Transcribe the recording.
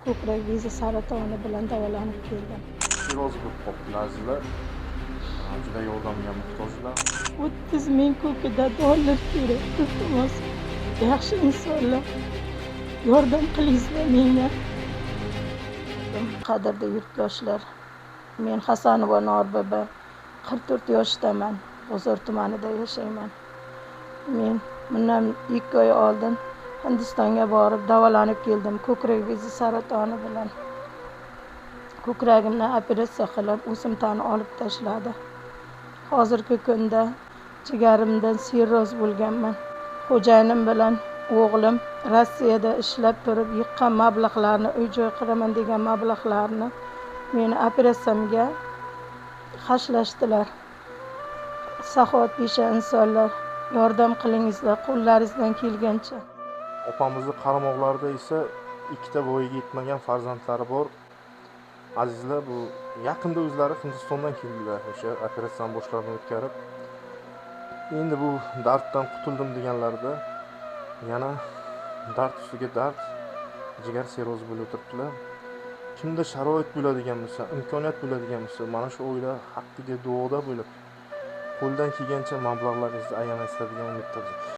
Ko'krak bezi saratoni bilan davolanib keldim. Sirroz bo'lib qolibdilar, azizlar. Juda yordamga muhtojlar. 30 000 ko'kida dollar kerak, iltimos. Yaxshi insonlar, yordam qilingizlar menga. Qadrli yurtdoshlar, men Hasanova Norbibi, 44 yoshdaman, G'uzor tumanida yashayman. Men bundan 2 oy oldin Hindistonga borib davolanib keldim ko'krak bezi saratoni bilan. Ko'kragimni operatsiya qilib, o'simtani olib tashladi. Hozirgi kunda jigarimdan sirroz bo'lganman. Xo'jayinim bilan o'g'lim Rossiyada ishlab turib yiqqan mablag'larni, uy joy quraman degan mablag'larni meni operatsiyamga xarjlashdilar. Saxovatpesha insonlar, yordam qilingizlar qo'llaringizdan kelgancha. Opamizni qaramoqlarida esa ikkita voyaga yetmagan farzandlari bor. Azizlar, bu yaqinda o'zlari Hindistondan keldilar, o'sha operatsiyani boshlaridan o'tkazib. Endi bu darddan qutuldim deganlarida yana dard ustiga dard, jigar sirrozi bo'lib o'tiribdilar. Kimda sharoit bo'ladigan bo'lsa, imkoniyat bo'ladigan bo'lsa, mana shu oila haqqiga duoda bo'lib, qo'ldan kelgancha mablag'laringizni ayamaysizlar degan umiddamiz.